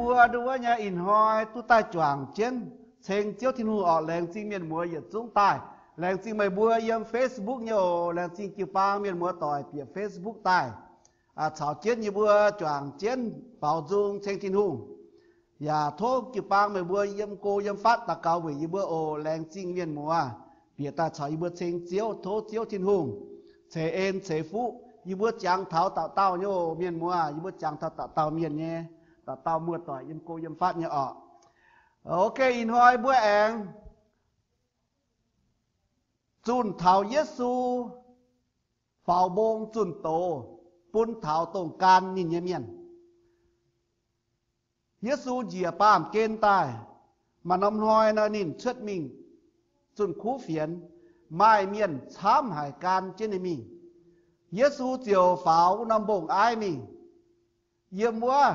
Mbuo nduov nyei ih hnoi duqv daaih juangc jienv ceng Ziouv Tin-Hungh orqc. Laengz zingh mienh muoz yietc zungv daaih. Laengz zingh meih mbuo yiem Facebook nyei oc. Laengz zingh jiu-baang mienh muoz doic bieqc Facebook daaih caux jienv yie mbuo juangc jienv baaux nzung ceng Tin-Hungh. Yaac tov jiu-baang meih mbuo yiem go yiem fatv daux gaux weic yie mbuo oc. Laengz zingh mienh muoz bieqc daaih caux yie mbuo ceng Ziouv. Tov Ziouv Tin-Hungh ceix en ceix fuqv yie mbuo jangx taux dauh dauh nyei oc. Mienh muoz, yie mbuo jangx taux dauh dauh mienh nyei, dauh dauh muoz-doic yiem go yiem fatv nyei orqc. Ok, ih hnoi mbuo aengx zunh taux Yesu faaux mbong zunh doz bun taux dongh gan ninh nyei mienh. Yesu njiec baamh gen daaih, maaih norm hnoi nor ninh cuotv mingh zunh kuv fienx, maaih mienh camv haic gan jienv ninh mingh. Yesu ziouc faaux wuov norm mbong-aiv mingh. Yiem wuov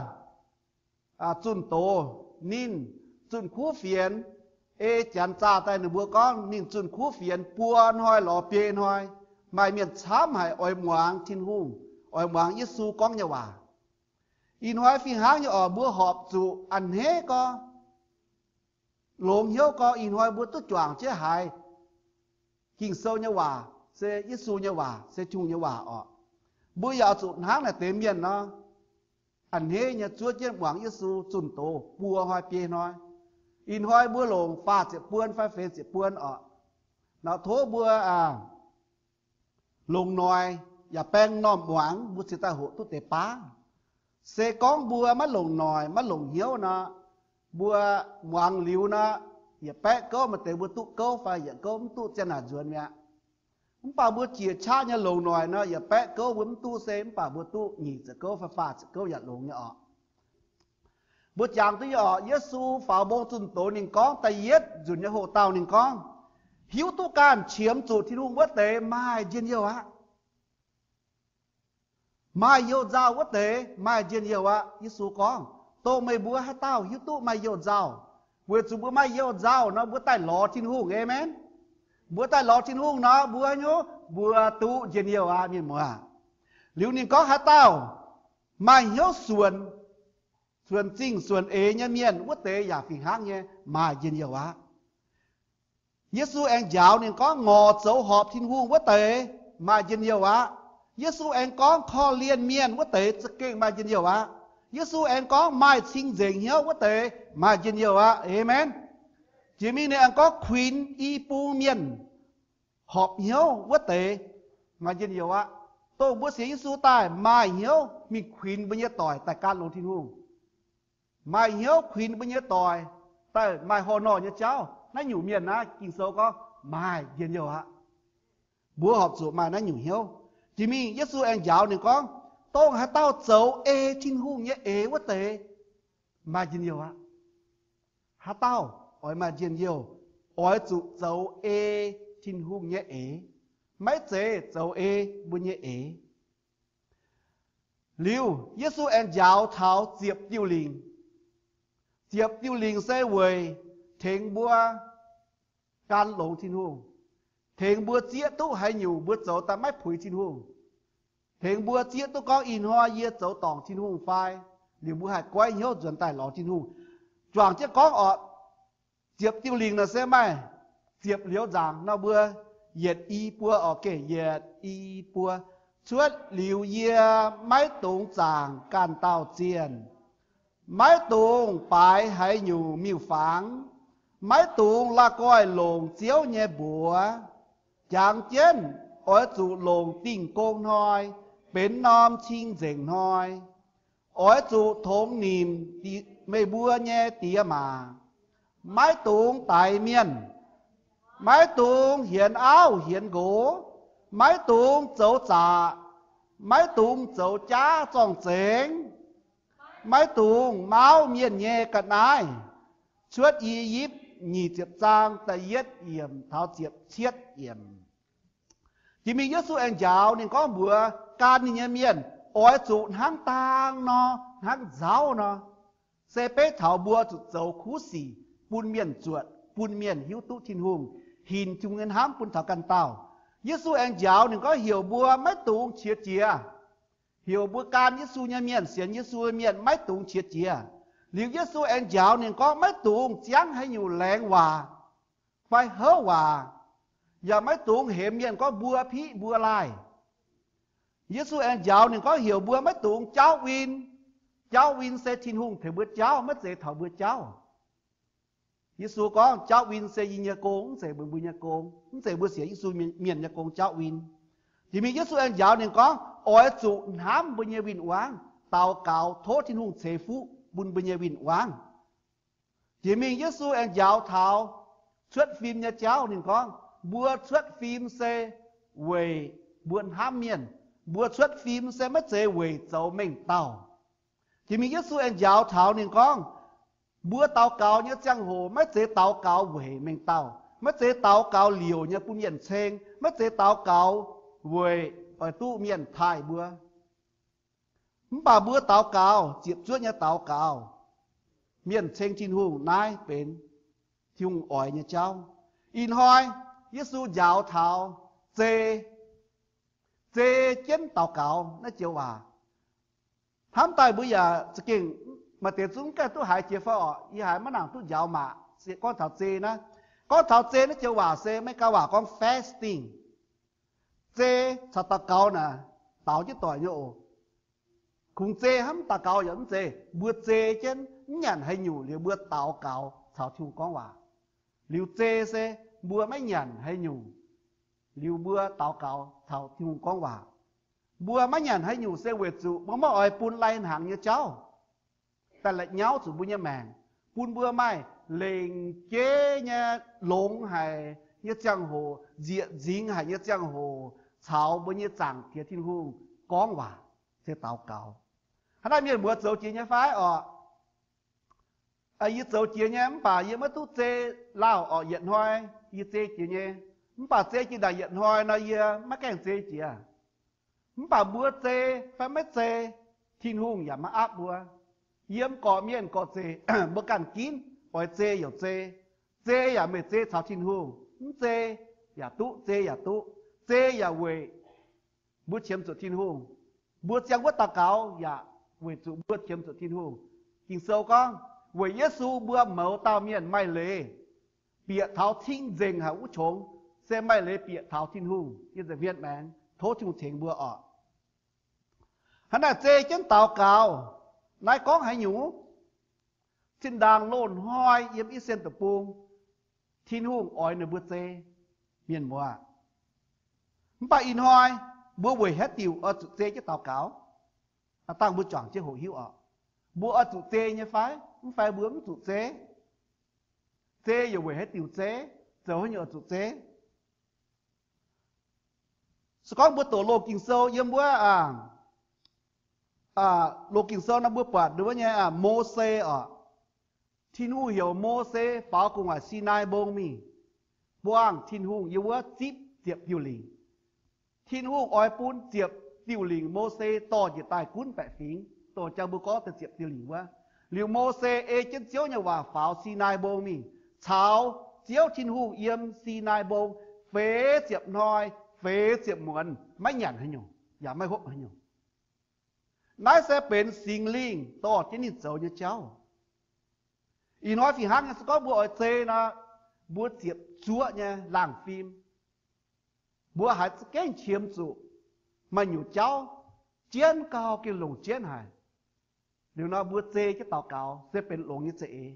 zunh doz, ninh zunh kuv fienx. Ei janx zaah daaih ninh mbuo gorngv ninh zunh kuv fienx buo hnoi lorz biei hnoi. Maaih mienh camv haic oix muangx Tin-Hungh, oix muangx Yesu gorngv nyei waac. Ih hnoi fih hnangv nyei orqc, mbuo horpc zuqc a'hneiv gorx, longx hnyouv gorx, ih hnoi mbuo duqv juangc jienv haiz Ging-Sou nyei waac se Yesu nyei waac, se Tin-Hungh nyei waac orqc. Mbuo yaac zuqc hnangv naaiv deix mienh nor, a'hneiv nyei zuov jienv muangx Yesu zunh doz buo hnoi biei hnoi. Ih hnoi mbuo longc faah ziepc buon fai feix ziepc buon orqc. Nor tov mbuo longc noic yaac baeng m'normh muangx, mbuo cingx daaih hoqc duqv deix baav. Se gorngv mbuo maiv longc noic, maiv longc hnyouv nor, mbuo muangx liuz nor, yietc baeqv gouv maaih deix mbuo duqv gouv fai yietc gouv mv duqv, zien naaic nzuonx mi'aqv. Mv baac mbuo jiex qaqv nyei longc noic nor, yietc baeqv gouv mbuo mv duqv se mv baac mbuo duqv nyic ziepc gouv fai faah ziepc gouv yaac longx nyei orqc. Mbuo jangx duqv nyei orqc, Yesu faaux mbong zunh doz ninh gorngv, da'yietv nzunc nyei hoc-dauh ninh gorngv, hiuv duqv ganh qiemx zuqc Tin-Hungh wuov deix maaih njien-youh aqv. Maaih youh nzauh wuov deix maaih njien-youh aqv. Yesu gorngv, dongh meih mbuo haaix dauh hiuv duqv maaih youh nzauh, weic zuqc mbuo maaih youh nzauh nor mbuo daaih lorz Tin-Hungh. Aamen. Mbuo daaih lorz Tin-Hungh nor mbuo haaix nyungc, mbuo duqv njien-youh aqv, mienh muoz. Liuz ninh gorngv haaix dauh maaih hnyouv suonc, suonc zingh suonc eix nyei mienh wuov deix yaac fih hnangv nyei maaih njien-youh aqv. Yesu aengx njaaux ninh gorngv, ngorc zoux horpc Tin-Hungh wuov deix maaih njien-youh aqv. Yesu aengx gorngv, korv-lienh mienh wuov deix za'gengh maaih njien-youh aqv. Yesu aengx gorngv, maaih cing-nzengc hnyouv wuov deix maaih njien-youh aqv. Aamen. Jiex mingh ninh aengx gorngv, kuinx i bung mienh horpc hnyouv wuov deix maaih njien-youh aqv. Dongh mbuo sienx Yesu daaih maaih hnyouv mingh kuinx mbuo nyei doic daaih gan longx Tin-Hungh, maaih hnyouv kuinx mbuo nyei doic daaih maaih horh norh nyei jauv, naaiv nyungc mienh naaiv Ging-Sou gorngv maaih njien-youh aqv. Mbuo horpc zuqc maaih naaiv nyungc hnyouv. Jiex mingh Yesu aengx njaaux ninh gorngv, dongh haaix dauh zoux ei Tin-Hungh nyei eix wuov deix maaih njien-youh aqv. Haaix dauh oix maaih njien-youh, oix zuqc zoux ei Tin-Hungh nyei eix, maiv zeiz zoux ei mbuo nyei eix. Liuz, Yesu aengx njaaux taux ziepc diuh lingc. Ziepc diuh lingc se weic tengx mbuo gan longx Tin-Hungh, tengx mbuo zieqv duqv haaix nyungc mbuo zoux daaih maiv puix Tin-Hungh, tengx mbuo zieqv duqv gorngv ih hnoi yie zoux dorngc Tin-Hungh fai, liuz mbuo haih goiv hnyouv nzuonx daaih lorz Tin-Hungh. Juangc jienv gorngv orqc, ziepc diuh lingc naaic se maaih ziepc liouz nzaangc nor, mbuo yietc i buo orqc, geh yietc i buo. Cuotv liuz yie maiv dungx zaangc ganh dauh zienh, maiv dungx baaix haaix nyungc miuc-fangx, maiv dungx la'guaih longc Ziouv nyei mbuox. Jangx jienv oix zuqc longc Dingh Gong Hnoi benx norm cing-nzengc hnoi. Oix zuqc tongx nimc meih mbuo nyei diex maac. Maiv dungx daix mienh. Maiv dungx hienx auv hienx nqox. Maiv dungx zoux zaqc. Maiv dungx zoux jaav zorng-zengx. Maiv dungx mauv mienh nyei ga'naaiv. Cuotv I^yipv nyic ziepc zaang da'yietv yiemc taux ziepc cietv yiemc. Jiex mingh Yesu aengx njaaux ninh gorngv mbuox gan ninh nyei mienh oix zuqc hnangv dang nor, hnangv nzauv nor. Se beiv taux mbuo zuqc zoux kuv sic bun mienh zuotc, bun mienh hiuv duqv Tin-Hungh, hinc Tin-Hungh nyei hnamv bun taux ganh dauh. Yesu aengx njaaux ninh gorngv heuc mbuo maiv dungx qiex jiez. Heuc mbuo gan Yesu nyei mienh, sienx Yesu nyei mienh maiv dungx qiex jiez. Liuz Yesu aengx njaaux ninh gorngv, maiv dungx ziangv haaix nyungc laengz waac fai houv waac, yaac maiv dungx hemx mienh gorngv mbuo piqv mbuo laaih. Yesu aengx njaaux ninh gorngv, heuc mbuo maiv dungx jaauv win. Jaauv win se Tin-Hungh tengx mbuo jaauv, maiv zeiz taux mbuo jaauv. Yesu gorngv, jaauv win se yie nyei gong, mv zeiz mbuo nyei gong, mv zeiz mbuo sienx Yesu mienh nyei gong jaauv win. Jiex mingh Yesu aengx njaaux ninh gorngv, oix zuqc hnamv mbuo nyei win-wangv, daux gaux tov Tin-Hungh ceix fuqv bun mbuo nyei win-wangv. Jiex mingh Yesu aengx njaaux taux cuotv fim nyei jauv. Ninh gorngv, mbuo cuotv fim se weic mbuo hnamv mienh. Mbuo cuotv fim se maiv zeiz weic zoux mengh dauh. Jiex mingh Yesu aengx njaaux taux ninh gorngv, mbuo daux gaux nyei ziangh hoc maiv zeiz daux gaux weic mengh dauh, maiv zeiz daux gaux liouc nyei bun mienh ceng, maiv zeiz daux gaux weic oix duqv mienh taaih mbuo. Mv baac mbuo daux gaux, ziepc zuoqv nyei daux gaux, mienh ceng Tin-Hungh, naaiv benx Tin-Hungh oix nyei jauv. Ih hnoi Yesu njaaux taux zei, zei jienv daux gaux naaiv joux waac. Hnamv daaih mbuo yaac za'gengh maaih deix zungv gaengh duqv haiz jiex fai orqc? Yie haiz maiv nangc duqv njaaux maac. Gorngv taux zei naaiv, gorngv taux zei naaiv joux waac se America waac gorngv fasting. Zei caux daux gaux naaic daaux jienv doic nyei oc. Kungx zei hnamv daux gaux yaac mv zeiz. Mbuo zei jienv mv nyanc haaix nyungc liuz mbuo daux gaux caux Tin-Hungh gorngv waac. Liuz zei se mbuo maiv nyanc haaix nyungc liuz mbuo daux gaux caux Tin-Hungh gorngv waac. Mbuo maiv nyanc haaix nyungc se weic zuqc mbuo maiv oix bun lai-hnaangx nyei jauv daaih la'nyauv zuqc mbuo nyei maengc, bun mbuo maaih lengc jeiv nyei longx haic nyei ziangh hoc, nzieqc nzingx haic nyei ziangh hoc caux mbuo nyei Zaangc Diex Tin-Hungh gorngv waac, se daux gaux. Hnangv naaiv mienh muoz zoux jiex nyei fai orqc? Yie zoux jiex nyei mv baac yie maiv duqv zei lauh orqc. Yietc hnoi yie zei jiex nyei, mv baac zei jiex ndaangc yietc hnoi nor yie maiv gaengh zei jiex. Mv baac mbuo zei fai maiv zei, Tin-Hungh yaac maiv aapv mbuo. Yiem gorqv-mienh gorqv-zeic mbuo ganh ginv oix zei youc zei. Zei yaac meih zei caux Tin-Hungh, mv zei yaac duqv, zei yaac duqv. Zei yaac weic mbuo qiemx zuqc Tin-Hungh. Mbuo ziangh wuov daux gaux yaac weic zuqc mbuo qiemx zuqc Tin-Hungh. Ging-Sou gorngv, weic Yesu mbuo mouz dauh mienh maaih leiz bieqc taux cing-nzengc haic wuov qongx, se maaih leiz bieqc taux Tin-Hungh nyei nza'hmien maengx. Tov Tin-Hungh tengx mbuo orqc. Hnangv naaic zei jienv daux gaux, naaiv gorngv haaix nyungc? Zinh ndaangc loz-hnoi yiem I^saa^laa^en Deic-Bung, Tin-Hungh oix ninh mbuo zei, mienh muoz. Mv baac ih hnoi mbuo weic haaix diuc oix zuqc zei jienv daux gaux? Aa dangh mbuo juangc jienv hoqc hiuv orqc. Mbuo oix zuqc zei nyei fai? Mv fai mbuo mv zuqc zei? Zei yaac weic haaix diuc zei? Zoux haaix nyungc oix zuqc zei? Se gorngv mbuo doqc loz Ging-Sou yiem wuov, loz Ging-Sou nor mbuo buatc wuov nyei Mose orqc. Tin-Hungh heuc Mose faaux gu'nguaaic Sinaai Mbong mingh, buangh Tin-Hungh yiem wuov zipv ziepc diuh lingc. Tin-Hungh oix bun ziepc diuh lingc Mose dorh njiec daaih gunv baeqc fingx, dongh jang mbuo gorngv deix ziepc diuh lingc wuov. Liuz Mose ei jienv Ziouv nyei waac faaux Sinaai Mbong mingh, caux Ziouv Tin-Hungh yiem Sinaai Mbong feix ziepc hnoi feix ziepc muonz maiv nyanc haaix nyungc yaac maiv hopv haaix nyungc. Naaiv se benx Singx Lingh dorh jienv ninh zoux nyei jauv. Ih hnoi fih hnangv nyei, se gorngv mbuo oix zei nor, mbuo ziepc zuoqv nyei laangh fim, mbuo haiz za'gengh qiemx zuqc maaih nyungc jauv jienv gau, gengh longc jienv haic. Liuz nor mbuo zei jienv daux gaux se benx longx nyei za'eix.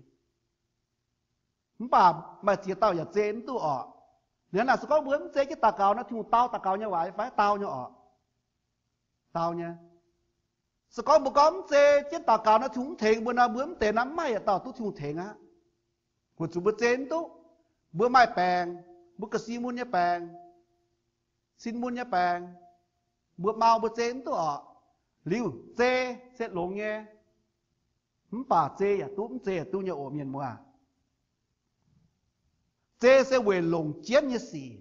Mv baac maaih ziex dauh yaac zei mv duqv orqc. Liuz naaic se gorngv mbuo mv zei jienv daux gaux nor, Tin-Hungh dau daux gaux nyei waac fai? Dau nyei orqc. Dau nyei. Se gorngv mbuo gorngv mv zei jienv daux gaux nor, Tin-Hungh mv tengx mbuo nor, mbuo mv deix nor mv maaih yietc dauh duqv Tin-Hungh tengx aqv. Weic zuqc mbuo zei mv duqv. Mbuo maaih baengc, mbuo ga'sie mun nyei baengc, sin mun nyei baengc, mbuo mau, mbuo zei mv duqv orqc. Liuz zei se longx nyei, mv baac zei yaac duqv, mv zei yaac duqv nyei oc, mienh muoz. Zei se weic longc jienv nyei sic.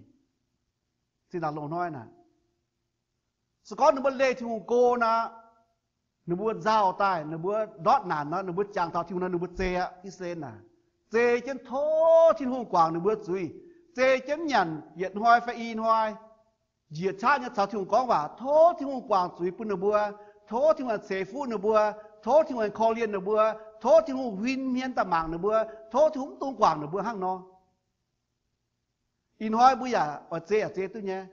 Zinh ndaangc loz-hnoi naaic, se gorngv ninh mbuo leih Tin-Hungh go nor, ninh mbuo nzauh daaih, ninh mbuo ndortv naanc nor, ninh mbuo jangx taux Tin-Hungh nor, ninh mbuo zei aqv. I^saa^laa^en naaic, zei jienv tov Tin-Hungh guangc ninh mbuo zuiz, zei jienv nyanc yietc hnoi fai i hnoi, njiec qaqv nyei caux Tin-Hungh gorngv waac, tov Tin-Hungh guangc zuiz bun ninh mbuo, tov Tin-Hungh ceix fuqv ninh mbuo, Tov Tin-Hungh aengx korv-lienh ninh mbuo. Tov Tin-Hungh huin hmien daaih mangc ninh mbuo. Tov Tin-Hungh mv dungx guangc ninh mbuo hnangv nor. Ih hnoi mbuo yaac oix zei yaac zei duqv nyei.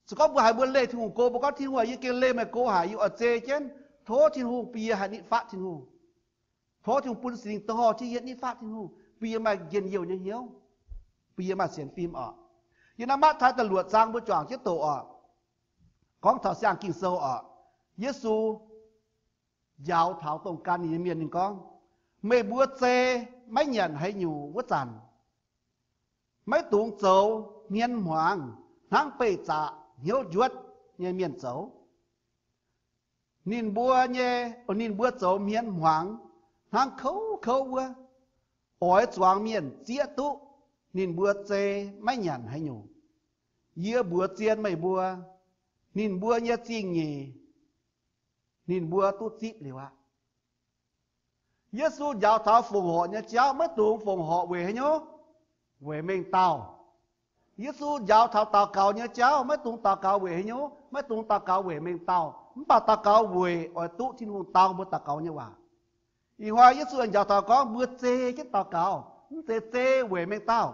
Se gorngv mbuo haiz mbuo leih Tin-Hungh go, mbuo gorngv, Tin-Hungh, yie gengh leih meih go haic, yie oix zei jienv. Tov Tin-Hungh bun yie haih nitv fatv Tin-Hungh. Tov Tin-Hungh bun Singx Lingh dorh jienv yie nitv fatv Tin-Hungh, bun yie maaih njien-youh nyei hnyouv, bun yie maaih sienx fim oc. Yiem naaiv Matv^taai da'luoqc zaang mbuo juangc jienv doqc oc. Gorngv taux siang Ging-Sou oc. Yesu njaaux taux dongh gan ninh nyei mienh, ninh gorngv, Meih mbuo zei maiv nyanc haaix nyungc wuov zanc, maiv dungx zoux hmien hmuangx hnangv beih zaqc hnyouv njuotv nyei mienh zoux. Ninh mbuo nyei, ninh mbuo zoux hmien hmuangx hnangv kouv kouv wuov, oix zuangx mienh zieqv duqv ninh mbuo zei maiv nyanc haaix nyungc. Yie mbuox zien meih mbuo, ninh mbuo nyei zingh nyeic ninh mbuo duqv zipv liuz aqv. Yesu njaaux taux fongc horc nyei jauv, maiv dungx fongc horc weic haaix nyungc? Weic mengh dauh. Yesu njaaux taux daux gaux nyei jauv, maiv dungx daux gaux weic haaix nyungc? Maiv dungx daux gaux weic mengh dauh, mv baac daux gaux weic oix duqv Tin-Hungh dau mbuo daux gaux nyei waac. Ih hnoi Yesu njaaux taux gorngv mbuo zei jienv daux gaux, mv zeiz zei weic mengh dauh.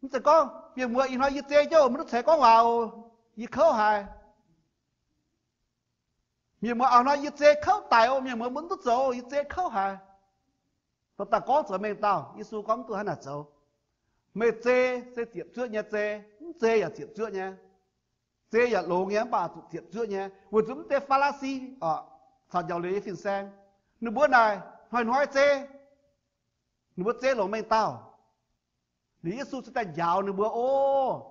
Mv zeiz gorngv, Mienh muoz, ih hnoi yie zei jienv oc, maiv duqv ceix gorngv waac oc, yie kouv haic. Mienh muoz, ih hnoi yie zei kouv daic oc, mienh muoz, mv duqv zoux, yie zei kouv haic. Dorh daaih gorngv zoux mengh dauh. Yesu gorngv mv duqv hnangv naaic zoux. Meih zei se ziepc zuoqv nyei zei, mv zei yaac ziepc zuoqv nyei. Zei yaac longx nyei, mv baac zuqc ziepc zuoqv nyei, weic zuqc mv zeiz Faa^laa^si oc, caux njauv-leiz nyei fin-saeng. Ninh mbuo naaic hnoi-hnoi zei. Ninh mbuo zei longc mengh dauh. Liuz Yesu cingx daaih njaaux ninh mbuo, Ov,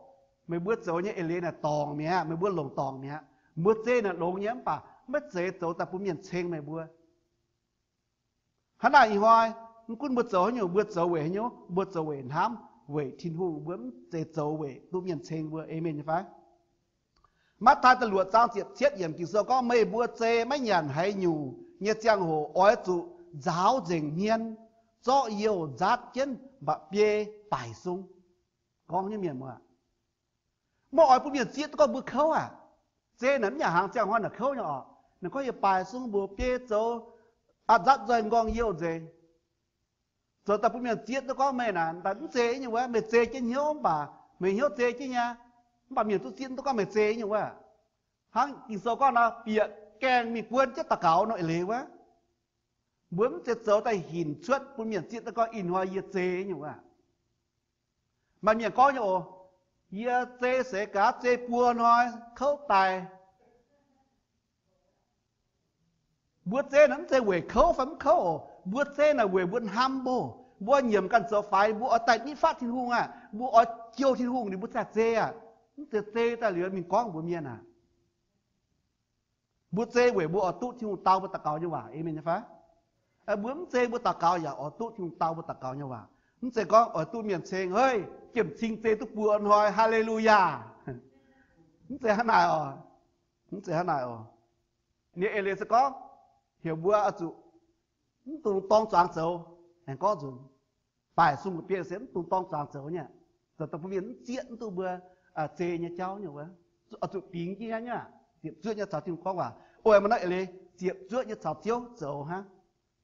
meih mbuo zoux nyei eix leiz naaic dorngc mi'aqv, meih mbuo longc dorngc mi'aqv. Mbuo zei naaic longx nyei, mv baac maiv zeiz zoux daaih bun mienh ceng meih mbuo. Hnangv naaic ih hnoi, mv gunv mbuo zoux haaix nyungc, mbuo zoux weic haaix nyungc? Mbuo zoux weic hnamv weic Tin-Hungh, mbuo mv zeiz zoux weic duqv mienh ceng mbuo. Aamen nyei fai? Matv^taai da'luoqc zaang ziepc cietv yiemc Ging-Sou gorngv, Meih mbuo zei maiv nyanc haaix nyungc nyei ziangh hoc oix zuqc nzaaux nzengc hmien, zorqv youh nzaatv jienv mba'biei baaix sung. Gorngv nyei mienh muoz, maiv oix bun mienh zieqv duqv gorngv mbuo kouv aqv. Zei naaic mv yaac hnaangx ziangh hnoi naaic kouv nyei oc. Ninh gorngv yie baaix sung mbuox biei zoux, a'nzaatv nzoih nqorngv youh nzengc, zoux daaih bun mienh zieqv duqv gorngv meih naaic mv zeiz nyei wuov, meih zei jienv hnyouv mv baac meih hnyouv zei jienv nyei, mv baac mienh duqv zieqv duqv gorngv meih zei nyei wuov. Hnangv Ging-Sou gorngv nor, bieqc gaengh mingh buonv jienv daux gaux nor eix leiz wuov. Mbuo mv zeiz zoux daaih hinc cuotv bun mienh zieqv duqv gorngv ih hnoi yie zei nyei wuov. Maaih mienh gorngv nyei oc, yie zei seix gaax, zei buo hnoi kouv daic. Mbuo zei naaic mv zeiz weic kouv fai mv kouv oc. Mbuo zei naaic weic mbuo hnamv mbuo, mbuo nyiemc ganh zoux faix, mbuo oix daaih nitv fatv Tin-Hungh aqv, mbuo oix jouh Tin-Hungh, ninh mbuo cingx daaih zei aqv. Mv zeiz zei daaih liuz mingh gorngv mbuox mienh aqv. Mbuo zei weic mbuo oix duqv Tin-Hungh dau mbuo daux gaux nyei waac. Aamen nyei fai? Mbuo mv zei mbuo daux gaux yaac oix duqv Tin-Hungh dau mbuo daux gaux nyei waac. Mv zeiz gorngv oix duqv mienh ceng, Hei, jiemh cing zei duqv buo hnoi, haa^le^lu^yaa! Mv zeiz hnangv naaic oc. Mv zeiz hnangv naaic oc. Ninh eix leiz se gorngv heuc mbuo oix zuqc mv dungx dorng zuangx zoux. Aengx gorngv nzunc, baaix sung mba'biei se mv dungx dorng zuangx zoux nyei, zoux daaih bun mienh mv zieqv mv duqv mbuo zei nyei jauv nyei wuov. Oix zuqc bingx jienv nyei, ziepc zuoqv nyei caux Tin-Hungh gorngv waac. Oix maaih naaiv eix leiz ziepc zuoqv nyei caux Ziouv zoux hnangv.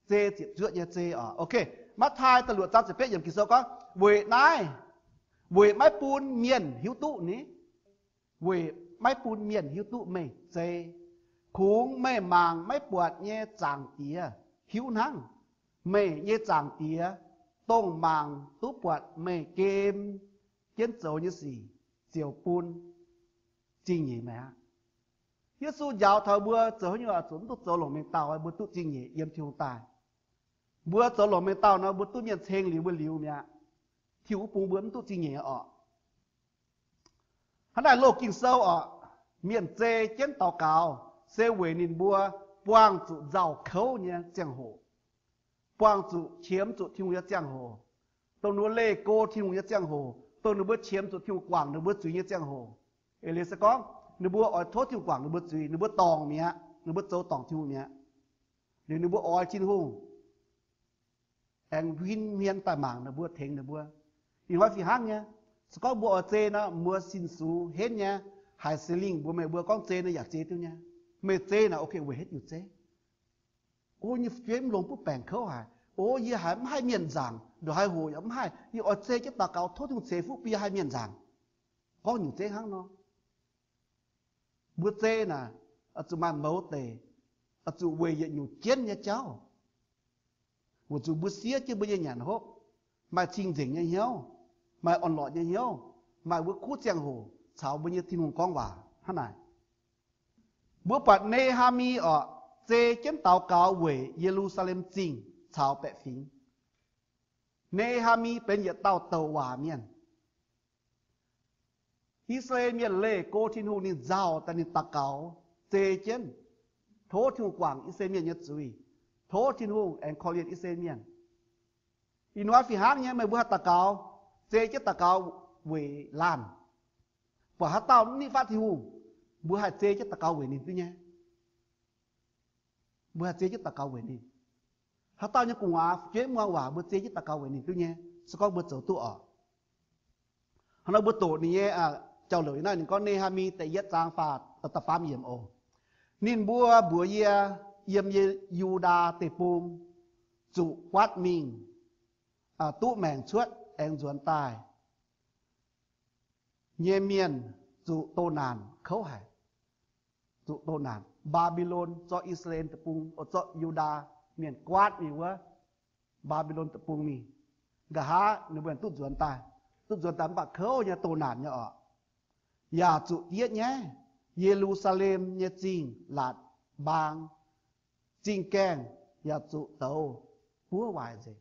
Zei ziepc zuoqv nyei zei oc. Ok, Matv^taai da'luoqc zaang ziepc betv yiemc Ging-Sou gorngv, Weic naaiv, weic maiv bun mienh hiuv duqv ni, weic maiv bun mienh hiuv duqv meih zei, kungx meih mangc maiv buatc nyei Zaangc Diex hiuv hnangv. Meih nyei Zaangc Diex, dongh mangc duqv buatc meih gem jienv zoux nyei sic, ziouc bun zingh nyeic meih aqv. Yesu njaaux taux mbuo zoux haaix nyungc oix zuqc mv duqv zoux longc mengh dauh, mbuo duqv zingh nyeic yiem Tin-Hungh daaih. Mbuo zoux longc mengh dauh nor, mbuo duqv mienh ceng liuz mbuo liuz mi'aqv. Tin-Hungh mv bun mbuo mv duqv zingh nyeic oc. Hnangv naaic loz Ging-Sou oc, mienh zei jienv daux gaux se weic ninh mbuo buangh zuqc nzauh kouv nyei ziangh hoc, buangh zuqc qiemx zuqc Tin-Hungh nyei ziangh hoc, dongh ninh mbuo leih go Tin-Hungh nyei ziangh hoc, dongh ninh mbuo qiemx zuqc Tin-Hungh guangc ninh mbuo zuiz nyei ziangh hoc. Eix leiz se gorngv ninh mbuo oix tov Tin-Hungh guangc ninh mbuo zuiz, ninh mbuo dorngc mi'aqv, ninh mbuo zoux dorngc Tin-Hungh mi'aqv. Liuz ninh mbuo oix Tin-Hungh aengx huin hmien daaih mangc ninh mbuo, tengx ninh mbuo. Ih hnoi fih hnangv nyei. Se gorngv mbuo oix zei nor, mbuo sin-sux henv nyei, haiz Singx Lingh mbuox meih mbuo gorngv zei nor yaac zei duqv nyei. Meih zei naaic ok weic haaix diuc zei? O, yie nyei fu'jueiv mv longx butv baengc kouv haic. O, yie haiz mv haih mienh nzaangc, ndongc haaix hoc yaac mv haih. Yie oix zei jienv daux gaux tov Tin-Hungh ceix fuqv bun yie haih mienh nzaangc. Gorngv nyungc zeiv hnangv nor. Mbuo zei naaic, zuqc maaih mouz deic, zuqc weic yietc nyungc jienv nyei jauv. Weic zuqc mbuo siev jienv mbuo nyei nyanc hopv, maaih cing-nzengc nyei hnyouv, maaih orn-lorqc nyei hnyouv, maaih wuov kuv ziangh hoc caux mbuo nyei Tin-Hungh gorngv waac hnangv naaic. Mbuo buatc Ne^haa^mi orqc, zei jienv daux gaux weic Ye^lu^saa^lem Zingh caux baeqc fingx. Ne^haa^mi benx yietc dauh douc waac mienh. I^saa^laa^en Mienh leih go Tin-Hungh, ninh nzauh daaih, ninh daux gaux, zei jienv, tov Tin-Hungh guangc I^saa^laa^en Mienh nyei zuiz, tov Tin-Hungh aengx korv-lienh I^saa^laa^en Mienh. Ih hnoi fih hnangv nyei, meih mbuo haih daux gaux, zei jienv daux gaux weic laanh. Buatc haaix dauh mv nitv fatv Tin-Hungh, mbuo haih zei jienv daux gaux weic ninh duqv nyei. Mbuo haih zei jienv daux gaux weic ninh. Haaix dauh nyei gu'nguaaz fu'jueiv mv muangx waac, mbuo zei jienv daux gaux weic ninh duqv nyei, se gorngv mbuo zoux duqv orqc. Hnangv nor mbuo doqc ninh nyei jauv-louc naaiv, ninh gorngv Ne^haa^mi da'yietv zaang faah da'faam yiemc oc. Ninh mbuo mbuox yie, yiem Yu^ndaa Deic-Bung zuqc guaatv mingh duqv maengc cuotv aengx nzuonx daaih nyei mienh zuqc doh naanc kouv haic. Zuqc doh naanc. Mbaa^mbi^lon zorqv I^saa^laa^en Deic-Bung, zorqv Yu^ndaa Mienh guaatv mingh wuov Mbaa^mbi^lon Deic-Bung mingh. Nqa'haav ninh mbuo duqv nzuonx daaih, duqv nzuonx daaih mv baac kouv nyei, doh naanc nyei orqc. Yaac zuqc diev nyaiv. Ye^lu^saa^lem nyei zingh laatc mbaang, zingh gaengh yaac zuqc douz buov waaic nzengc.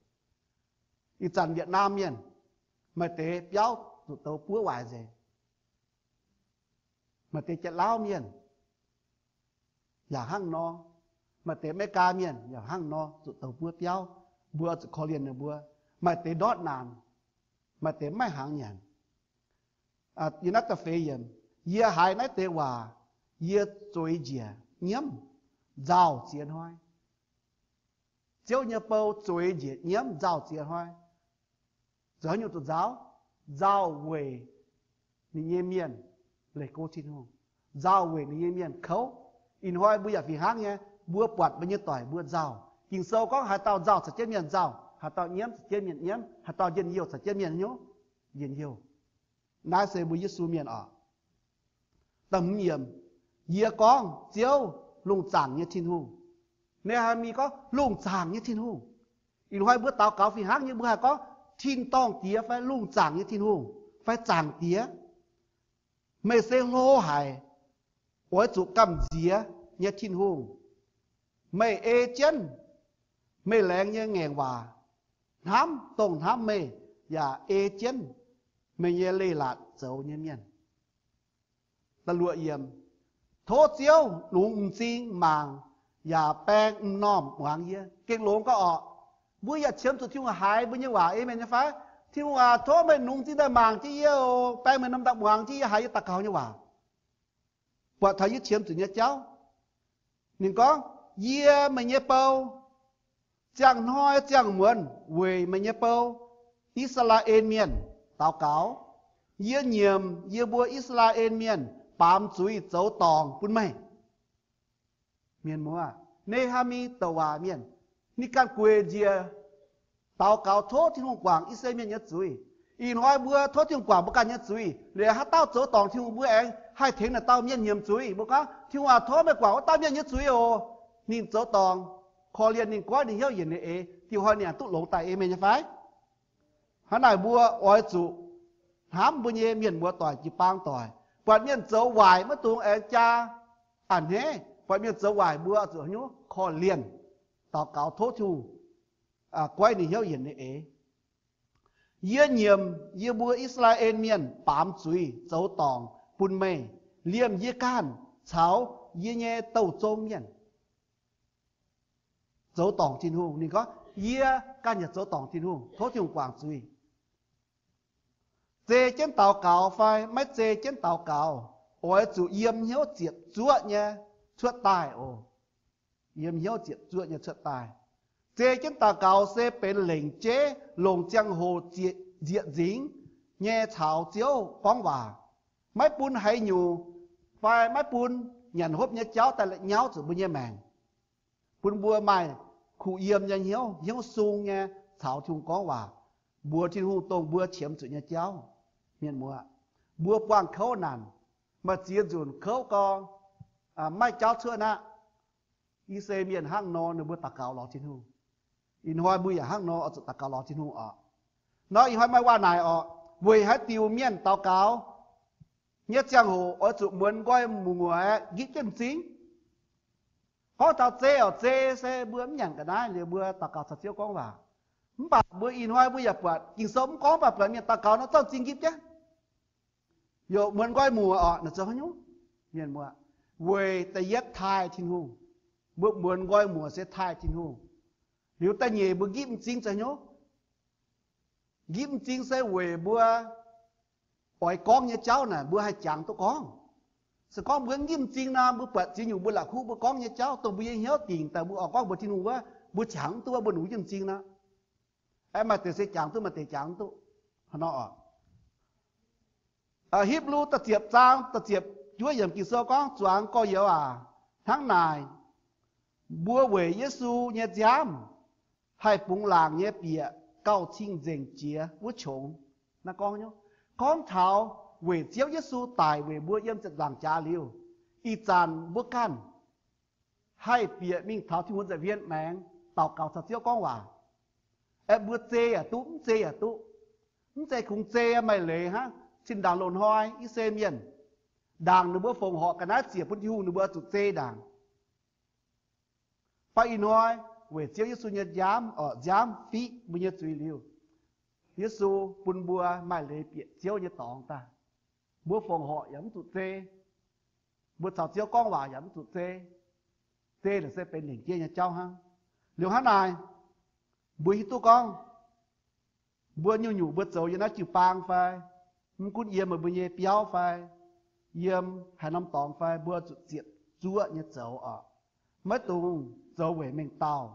Ih zanc Vietnam Mienh maaih deix biauv zuqc douz buov waaic nzengc. Maaih deix Janx-Lauv Mienh yaac hnangv nor. Maaih deix Meigaa Mienh yaac hnangv nor zuqc douz buov biauv. Mbuo zuqc korv-lienh ninh mbuo. Maaih deix ndortv naanc, maaih deix maiv hnaangx nyanc. Yie naaiv da'feix yiemc, yie haiz naaiv deix waac, yie zueiz njiec nyiemv nzauh ziex hnoi. Ziouv nyei bou zueiz njiec nyiemv nzauh ziex hnoi. Zoux haaix nyungc zuqc nzauh? Nzauh weic ninh nyei mienh leih go Tin-Hungh, nzauh weic ninh nyei mienh kouv. Ih hnoi mbuo yaac fih hnangv nyei, mbuo buatc mbuo nyei doic mbuo nzauh. Ging-Sou gorngv haaix dauh nzauh caux jienv mienh nzauh, haaix dauh nyiemv caux jienv mienh nyiemv, haaix dauh njien-youh caux jienv mienh hnyouv njien-youh. Naaiv se mbuo Yesu Mienh oc. Da'hmz yiemc, yie gorngv, Ziouv, lungh zaangc nyei Tin-Hungh. Ne^haa^mi gorngv, Lungh zaangc nyei Tin-Hungh. Ih hnoi mbuo daux gaux fih hnangv nyei, mbuo haih gorngv, Tin-dorngh Diex fai Lungh zaangc nyei Tin-Hungh fai Zaangc Diex, meih se hlo haic, oix zuqc gamh nziex nyei Tin-Hungh. Meih ei jienv meih laengz nyei ngaengc waac hnamv dongh hnamv meih yaac ei jienv meih nyei leiz-latc zoux nyei mienh. Da'luoqc yiemc, Tov Ziouv longx m'zing mangc yaac baeng m'normh muangx yie. Gengh longx gauh orqc. Mbuo yaac qiemx zuqc Tin-Hungh haiz mbuo nyei waac, aamen nyei fai? Tin-Hungh aac, tov meih longx m'zing daaih mangc jienv yie oc, baeng meih norm daaih muangx jienv yie haiz yie daux gaux nyei waac. Buatc taux yie qiemx zuqc nyei jauv. Ninh gorngv, Yie, meih nyei bou, ziangh hnoi ziangh muonz weic meih nyei bou, I^saa^laa^en Mienh, daux gaux. Yie nyiemc yie mbuo I^saa^laa^en Mienh baamz zuiz zoux dorngc bun meih. Mienh muoz, Ne^haa^mi douc waac mienh, ninh ganh gueic njiec daux gaux tov Tin-Hungh guangc I^saa^laa^en Mienh nyei zuiz. Ih hnoi mbuo tov Tin-Hungh guangc mbuo ganh nyei zuiz. Liuz haaix dauh zoux dorngc Tin-Hungh, mbuo aengx haih tengx naaic dauh mienh nyiemc zuiz. Mbuo gorngv, Tin-Hungh aac, tov meih guangc wuov dauh mienh nyei zuiz oc. Ninh zoux dorngc, korv-lienh ninh, goiv ninh hnyouv, yienc ninh eix, diuh hnoi ninh aengx duqv longx daaih, aamen nyei fai? Hnangv naaic mbuo oix zuqc hnamv mbuo nyei mienh muoz doic, jiu-baang doic. Buatc mienh zoux waaic maiv dungx aengx jaa a'hneiv. Buatc mienh zoux waaic mbuo zuqc haaix nyungc? Korv-lienh, daux gaux tov Tin-Hungh goiv ninh hnyouv, yienc ninh eix. Yie nyiemc yie mbuo I^saa^laa^en Mienh baamz zuiz zoux dorngc bun meih, liemh yie ganh caux yie nyei douh zong mienh. Zoux dorngc Tin-Hungh. Ninh gorngv, Yie ganh yaac zoux dorngc Tin-Hungh. Tov Tin-Hungh guangc zuiz. Zei jienv daux gaux fai maiv zei jienv daux gaux, oix zuqc yiem hnyouv ziepc zuoqv nyei cuotv daaih oc. Yiem hnyouv ziepc zuoqv nyei cuotv daaih. Zei jienv daux gaux se benx lengc jeiv longc ziangh hoc nzieqc nzingx nyei caux Ziouv gorngv waac, maiv bun haaix nyungc fai maiv bun nyanc hopv nyei jauv daaih la'nyauv zuqc mbuo nyei maengc, bun mbuo maaih kuh yiem nyei hnyouv, hnyouv sung nyei caux Tin-Hungh gorngv waac, mbuox Tin-Hungh dongh mbuo qiemx zuqc nyei jauv. Mienh muoz, mbuo buangh kouv naanc, maaih ziex nzunc kouv gorngv maiv jauv cuotv aqv. I se mienh hnangv nor ninh mbuo daux gaux lorz Tin-Hungh. Ih hnoi mbuo yaac hnangv nor oix zuqc daux gaux lorz Tin-Hungh oc. Nor ih hnoi maaih waac naaic oc, weic haaix diuc mienh daux gaux nyei ziangh hoc oix zuqc muonz nqoi muoc aeqv, nqipv jienv m'zing. Gorngv taux zei oc, zei se mbuo mv nyanc ga'naaiv liuz mbuo daux gaux caux Ziouv gorngv waac. Mv baac mbuo ih hnoi mbuo yaac buatc Ging-Sou mv gorngv, mv baac buatc mienh daux gaux nor zorqv m'zing nqipv jienv, yaac muonz nqoi muoc oc. Naaic zoux haaix nyungc? Mienh muoz, weic da'yietv taaih Tin-Hungh. Mbuo muonz nqoi muoc se taaih Tin-Hungh. Liuz da'nyeic mbuo nqipv m'zing zoux haaix nyungc? Nqipv m'zing se weic mbuo oix gorngv nyei jauv naaic mbuo haih jangx duqv gorngv. Se gorngv mbuo nqipv m'zing nor, mbuo buatc ziex nyungc mbuo la'kuqv mbuo gorngv nyei jauv, dongh mbuo nyei hnyouv dingc daaih mbuo oix gorngv mbuox Tin-Hungh wuov, mbuo jangx mv duqv wuov, mbuo nungx nqipv m'zing nor. Aeqv, maaih deix se jangx duqv, maaih deix jangx mv duqv. Hipv^lu da'ziepc zaang da'ziepc juov yiemc Ging-Sou gorngv, Zuangx gorx-youz aac, hnangv naaic, mbuo weic Yesu nyei nziaamv haih bungx laangc nyei bieqc gauh cing-nzengc jiex wuov qongx. Naaiv gorngv, gorngv taux weic Ziouv Yesu daic weic mbuo yiem ziepc nzaangc jaax liuz, ih zanc mbuo ganh haih bieqc mingh taux Tin-Hungh nza'hmien maengx daux gaux caux Ziouv gorngv waac. Aeqv, mbuo zei yaac duqv, mv zei yaac duqv. Mv zeiz kungx zei maaih leiz hnangv. Zinh ndaangc loz-hnoi I^saa^laa^en Mienh, ndaangc ninh mbuo fongc horc ga'naaiv ziec bun Tin-Hungh, ninh mbuo zuqc zei ndaangc. Baac ih hnoi weic Ziouv Yesu nyei nziaamv, orqc, nziaamv fiqv mbuo nyei zuiz liuz, Yesu bun mbuo maaih leiz bieqc Ziouv nyei dorngx daaih. Mbuo fongc horc yaac mv zuqc zei. Mbuo caux Ziouv gorngv waac yaac mv zuqc zei. Zei naaic se benx lengc jeiv nyei jauv hnangv. Liuz hnangv naaic, mbuo hiuv duqv gorngv mbuo nyungc-nyungc mbuo zoux yiem naaiv jiu-baang fai, mv gunv yiem meih mbuo nyei biauv fai, yiem haaix norm dorngx fai, mbuo zuqc ziepc zuoqv nyei zoux orqc. Maiv dungx zoux weic mengh dauh.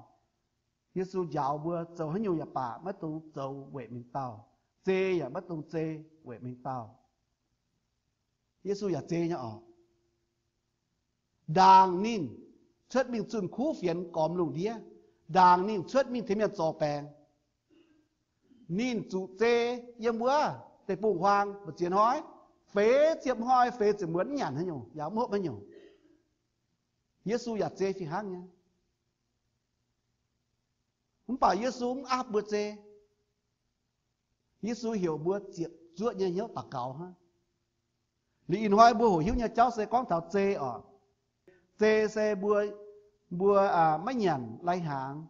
Yesu njaaux mbuo zoux haaix nyungc yaac baac maiv dungx zoux weic mengh dauh. Zei yaac maiv dungx zei weic mengh dauh. Yesu yaac zei nyei orqc. Ndaangc ninh cuotv mingh zunh kuv fienx gormx lungh ndiev, ndaangc ninh cuotv mingh tengx mienh zorc baengx, ninh zuqc zei yiem wuov deic-bung-huaang mbu'ziex hnoi, feix ziepc hnoi feix ziepc muonz mv nyanc haaix nyungc yaac mv hopv haaix nyungc. Yesu yaac zei fih hnangv nyei. Mv baac Yesu mv aapv mbuo zei. Yesu heuc mbuo ziepc zuoqv nyei hnyouv daux gaux hnangv. Liuz ih hnoi mbuo hoqc hiuv nyei jauv se gorngv taux zei orqc. Zei se mbuo, mbuo maiv nyanc lai-hnaangx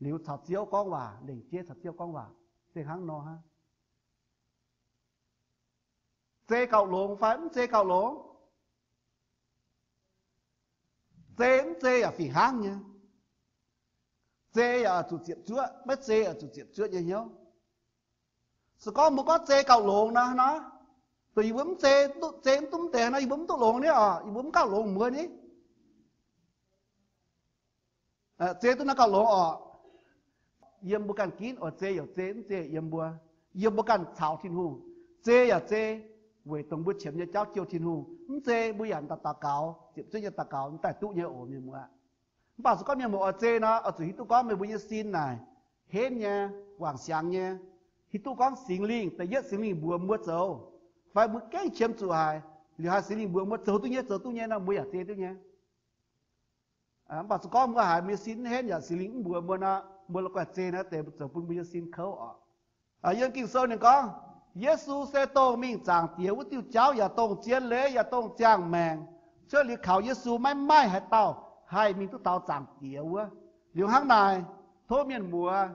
liuz caux Ziouv gorngv waac, lengc jeiv caux Ziouv gorngv waac, se hnangv nor hnangv. Zei gauh longx fai mv zei gauh longx? Zei mv zei yaac fih hnangv nyei. Zei yaac zuqc ziepc zuoqv, maiv zei yaac zuqc ziepc zuoqv nyei hnyouv. Se gorngv mbuo gorngv zei gauh longx nor, naaiv, dongh yie mbuo mv zei, zei mv duqv mv deix naaiv, yie mbuo mv duqv longx ni orqc, yie mbuo mv gauh longx mbuo ni. Zei duqv naaiv gauh longx orqc. Yiem mbuo ganh ginv oix zei yaac zei, mv zei yiem mbuo. Yiem mbuo ganh caux Tin-Hungh. Zei yaac zei weic dongh mbuo qiemx nyei jauv jouh Tin-Hungh. Mv zei mbuo yaac daux gaux, ziepc zuoqv nyei daux gaux mv daaih duqv nyei oc, mienh muoz. Mv baac se gorngv mienh muoz oix zei nor, oix zuqc hiuv duqv gorngv meih mbuo nyei sin naaic henv nyei, wangc siangx nyei, hiuv duqv gorngv Singx Lingh, da'yietv Singx Lingh mbuox mbuo zoux, fai mbuo gengh qiemx zuqc haic, liuz haiz Singx Lingh mbuox mbuo zoux duqv nyei, zoux duqv nyei nor, mbuo yaac zei duqv nyei. Mv baac se gorngv mbuo haiz mbuo nyei sin mv henv yaac Singx Lingh mv mbuox mbuo nor, mbuo la'guaih zei naaiv deix zoux bun mbuo nyei sin kouv oc. Yiem Ging-Sou ninh gorngv, Yesu se dongh mingh Zaangc Diex wuov diuh jauv yaac dongh zien leiz yaac dongh ziangh maengc. Cuotv liuz kaux Yesu maiv maaih haaix dauh haih mingh duqv taux Zaangc Diex wuov. Liuz hnangv naaic, tov mienh muoz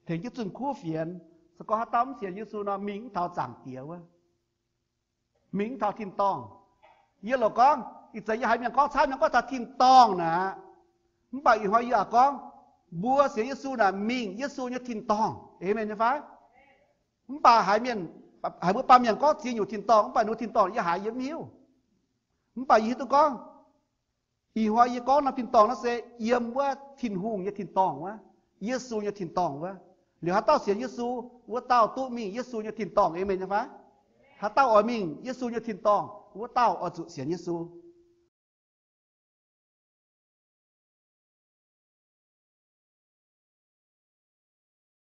tengx jienv zunh kuv fienx, se gorngv haaix dauh mv sienx Yesu nor, mingh mv taux Zaangc Diex wuov, mingh mv taux tin-dorngh. Yie loc gorngv, ih zanc yie haiz mienh gorngv camv nyei gorngv taux tin-dorngh naaic, mv baac ih hnoi yie aqc gorngv, mbuo sienx Yesu naaic mingh Yesu nyei tin-dorngh. Aamen nyei fai? Mv baac haiz mienh, haiz mbuo baamh mienh gorngv ziex nyungc tin-dorngh, mv baac ninh mbuo tin-dorngh yie haiz yie mv hiuv. Mv baac yie hiuv duqv gorngv, ih hnoi yie gorngv norm tin-dorngh naaiv se yiem wuov Tin-Hungh nyei tin-dorngh wuov, Yesu nyei tin-dorngh wuov. Liuz haaix dauh sienx Yesu, wuov dauh duqv mingh Yesu nyei tin-dorngh. Aamen nyei fai? Haaix dauh oix mingh Yesu nyei tin-dorngh, wuov dauh oix zuqc sienx Yesu.